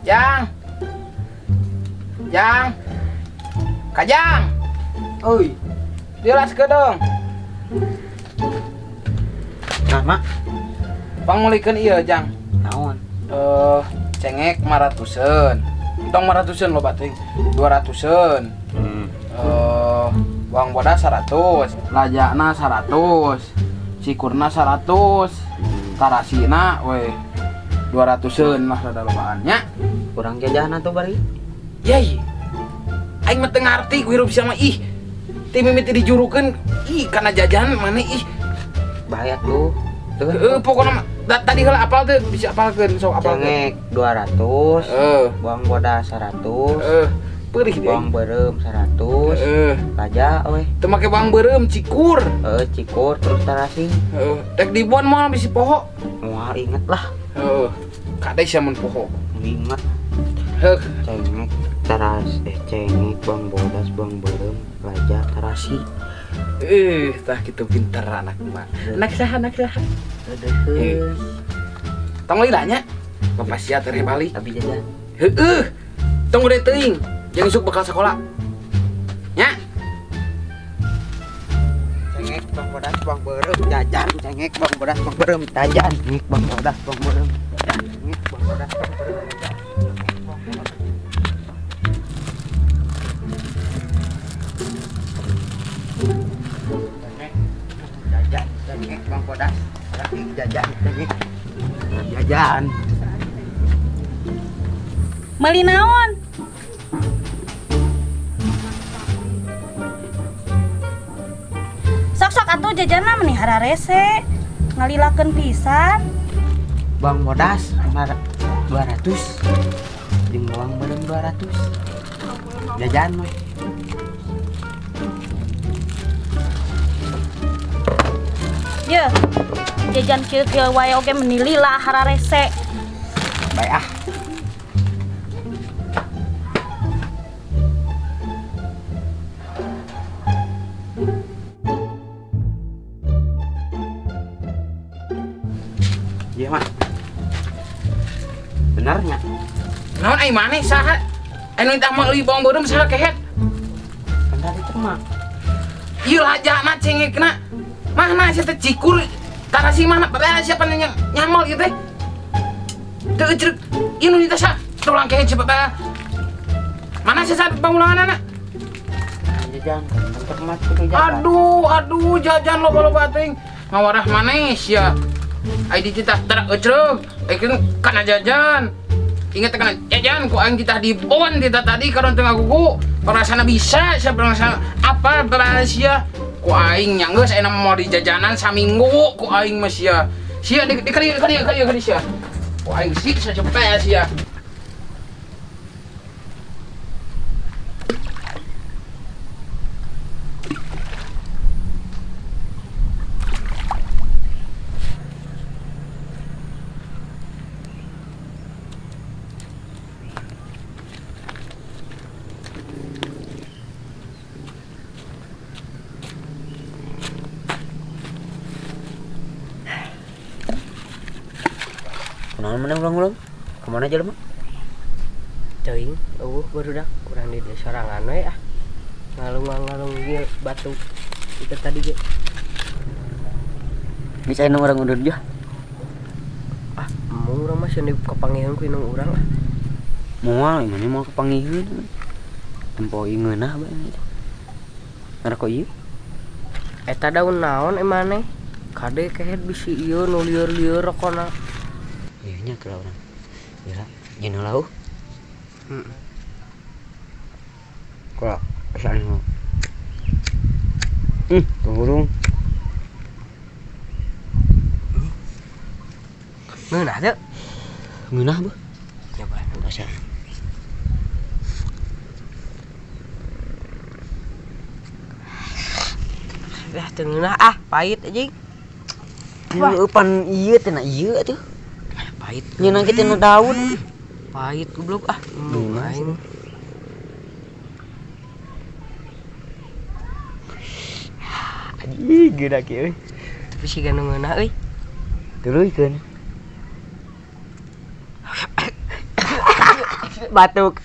Jang. Jang. Kajang. Oi. Dilas ke dong. Nah, Mak. Pangmulikeun ieu, Jang. Naon? Cengek 500-eun. Tong 500-eun loba teuing. 200-eun. Bawang bodas 100, lajana 100, cikurna 100, tarasina weh 200-eun lah rada lobaan nya. Kurang jajahan atuh bari. Yai. Aing mah teu ngarti ku hirup sia mah ih. Ti mimiti dijurukeun ih kana jajan maneh ih. Bahaya tuh. Heeh, pokona tadi heula apal teu bisa apalkeun sok apalkeun. Cengek 200, bawang bodas 100. Heeh. Perih deh. Bawang beureum 100. Laja weh. Teu make bawang beureum cikur. Heeh, cikur terus tarasi. Heeh, rek dibon moal bisi poho. Moal inget lah. Heeh. Kade sia mun poho. Inget. Heuh, cengek taras cengek bawang bodas bawang beureum laja tarasi. Tah kitu pinter anak mah. Anak saha anak saha. Aduh. Tong lila nya. Bapak sia teh balik. Abi jajan. Heeh. Tong gede teuing. Jeung isuk bekal sekolah. Nya. Cengek bawang bodas bawang beureum jajan, cengek bawang bodas bawang beureum jajan, cengek bawang bodas bawang beureum jajan, cengek bawang bodas bawang beureum jajan. Jajan, cengek bawang bodas, jajan, cengek jajan. Meuli naon? Sok-sok atuh jajanna meni hararese. Ngalilakeun pisan. Bawang bodas 200 jeung bawang beureum 200. Jajan we. Ye. Jajan kieu-kieu wae oge meni lila hararese. Bae ah. Iya mah. Benernya. Naon ai maneh saha? Anu tah meuli bawang beureum saha kehet? Kan tadi teh mah. Ieu lajana cengekna. Mana sia teh cikur tarasi mana bae siapa nanya nyamal ieu teh. Teu euceuk. Ieu nu teh sa tulang kehet cepet bae. Mana sia sa pangulanganana? Jajan kan mah kudu jajan. Aduh, aduh jajan loba-loba teuing. Ngawarah maneh sia. Ai dititah terak euceuk, ai kana jajan. Ingat kana jajan ku aing titah dibon titah tadi karon teu ngagugu. Parasana bisa, sia parasana apa sia. Ku aing nya geus ayeuna moal di jajanan saminggu ku aing mah sia. Sia di kali kali kali kali sia. Ku aing siksa cepet sia. Kunaon mana ulang-ulang? Kemana jelema? Teuing, eueuh barudak urang di desa sorangan we ah. Ngalung-ngalung ieu batu itu tadi ge. Bisa anu urang undur jah. Ah, embung urang mah sieun kapangiheun ku indung urang ah. Moal, imane moal kapangiheun. Tempo ingeunah bae. Ngarako ieu? Eta daun naon emane? Kade kehet bisi ieu nu lieur-lieur rokona. Iya nya keur urang. Gila, jeung lauh. Heeh. Kula asa anu. Tunggu. Ngeunah teu? Ngeunah beuh. Coba asa. Dah teu ngeunah ah, pahit anjing. Wah, pan ieu teh na ieu atuh. Pahit. Nyeunang kitu nu daun. Pahit goblok ah. Aing. Anjing geuna kieu euy. Tapi siga nu ngeunah euy. Tuluykeun. Batuk.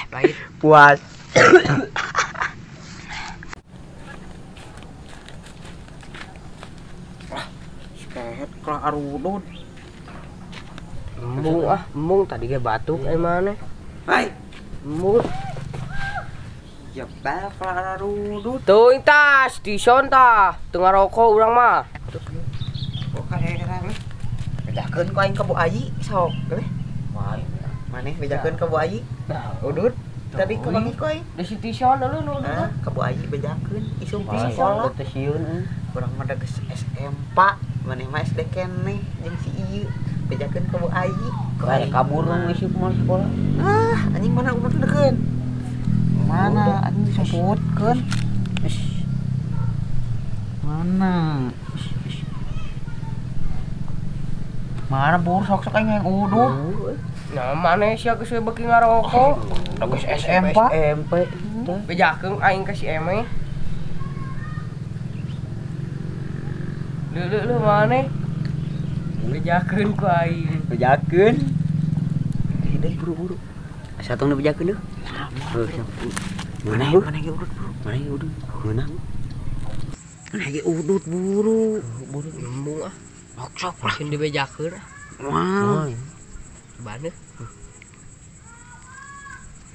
Pahit. Puas. Sekehet kelah arudud. Embung ah, embung tadi ge batuk maneh. Hai. Embung. Ya bal kelah arudud. Teuing tas dison tah, teu ngarokok urang mah. Kok kaheran. Bejakeun ku aing ka Bu Ayi sok. Wah, maneh bejakeun ka Bu Ayi. Nah, udud. Tadi ka bangi ku aing. Di Citison dulu nu udud. Ka Bu Ayi bejakeun isung ti sekolah. Teu sieun. Urang mah da geus SMP, maneh mah SD keneh jeung si ieu. Bejakeun ka Bu Ayi. Kayak kabur nu isuk mah sekolah. Ah, anjing mana udud dekeun? Mana anjing disebutkeun? Mana? Mana bur sok-sok aing yang udud. Nah, maneh sia geus we beuki ngarokok. Da geus SMP. SMP. Bejakeun aing ka si Eme. Leuleuk maneh. Bejakeun ku aing. Bejakeun. Hideung buru-buru. Satong nu bejakeun deuh. Mana mana ge udud buru. Mana ge udud? Meunang. Mana ge udud buru. Buru embung ah. Sok lah sieun dibejakeun. Wah. Cobaan deh.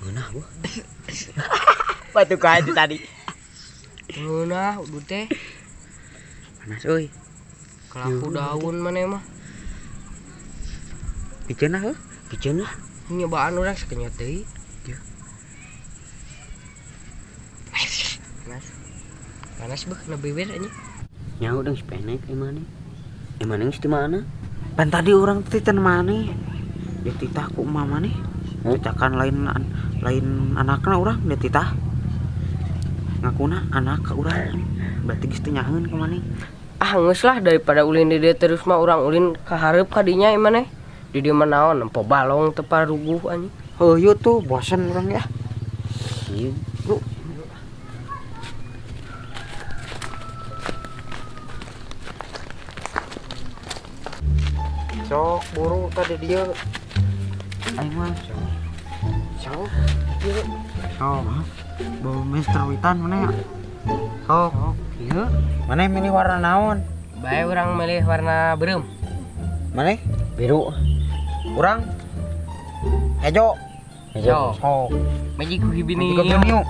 Ngeunah buah. Batuk aja tadi. Ngeunah udud teh. Panas euy. Kelaku daun maneh mah. Piceun lah heuh. Piceun lah. Nyobaan urang sakenyot deui. Panas. Panas beuh na bibir anjing. Nyaho deung sepenek ieu maneh. Ieu maneh geus di mana? Pan tadi urang teh teu maneh. Dititah ku emak maneh. Ditakan lain lain anakna urang dititah. Ngakuna anak ka urang. Berarti geus teu nyaheun ka maneh. Ah geus lah daripada ulin di dieu terus mah urang ulin ka hareup ka dinya ieu maneh. Di dieu mah naon nempo balong teu paruguh anjing. Heuh tuh bosen urang ya. Ieu. Lu sok buru tadi dia. Aing mah sok. Ieu. Sok. Bau Mister Witan mana ya? Sok. Ieu. Mana milih warna naon? Bae urang milih warna beureum. Mana? Biru. Urang hejo. Hejo. Sok. Magiku hibiniu.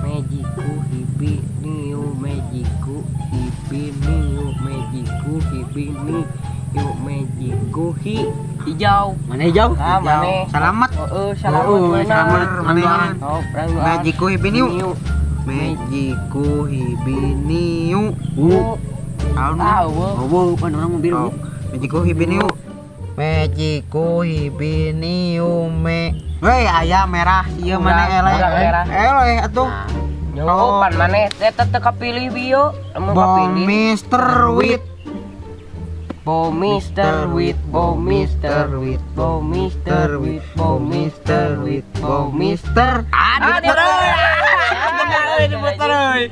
Magiku hibiniu, magiku hibiniu, magiku hibiniu. Magiku hi hijau. Mana hijau? Ah, mana? Selamat. Heeh, selamat. Selamat. Mana? Oh, Magiku hibiniu. Magiku hibiniu. Ah, eueuh, pan urang mah biru. Magiku hibiniu. Magiku hibiniu me. Weh, aya merah ieu mana eleh. Eleh atuh. Yo, pan maneh eta teu kapilih bieu. Lamun kapilih. Mister Wit. Bo Mister Wit, Bo Mister Wit, Bo Mister Wit, Bo Mister Wit, Bo Mister. Ah, diputer euy.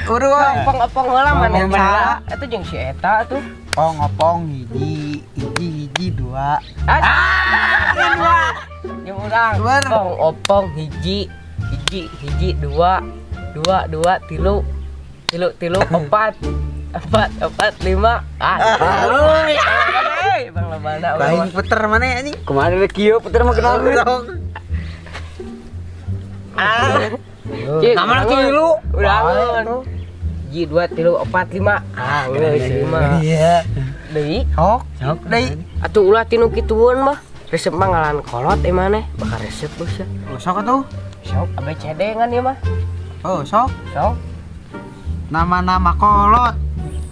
Uruh, opong-opong heula maneh mah. Eta jeung si eta atuh. Opong-opong hiji, hiji, hiji dua. Ah, dua. Jeung urang. Opong opong hiji, hiji, hiji dua, dua, dua, tilu, tilu, tilu, empat. 4 4 5. Ah. Bang lebana. Lain puter mana anjing? Kumaha rek kieu puter mah kenal dong. Ah. Nama tilu. Urang. 1 2 3 4 5. Ah, geus 5. Iya. Deui. Sok. Sok deui. Atuh ulah tinu kitueun mah. Resep mah ngalan kolot e maneh, bakal resep geus. Sok atuh. Sok ABCD ngan ieu mah. Oh, sok. Sok. Nama-nama kolot.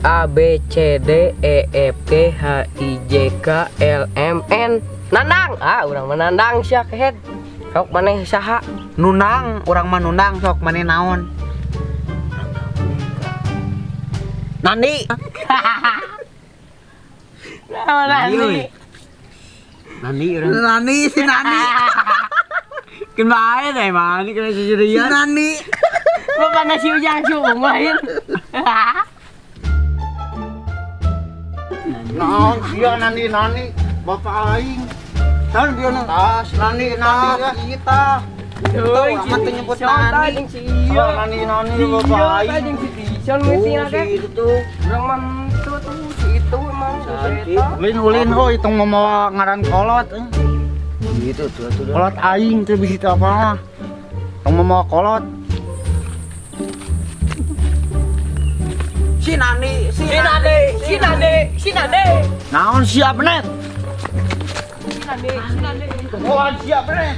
A B C D E F G H I J K L M N. Nandang. Ah, urang mah nandang sia kehed. Sok maneh saha? Nundang, urang mah nundang sok maneh naon? Nandi. Nah, Nandi. Nandi urang. Nandi si Nandi. Keun bae teh mah, ini kena seserian. Si Nandi. Bapak nasi ujang siung lain. Naon sia Nandi-nandi, bapak aing. Naon bieu nu? Tas nani nani kita. Euy, amat teu nyebut nani. Nani nani bapak aing. Jeung si Tison meuting Si itu tuh. Urang mah tuh si itu emang si eta. Ulin oh itu ngomong ngaran kolot. Gitu tuh tuh. Kolot aing teh bisi teu apa. Tong mamawa kolot. Si Nani, si Si Nani, si Nani, si Nani. Naon siap net? Si Nani, si Nani. Tuhan siap net.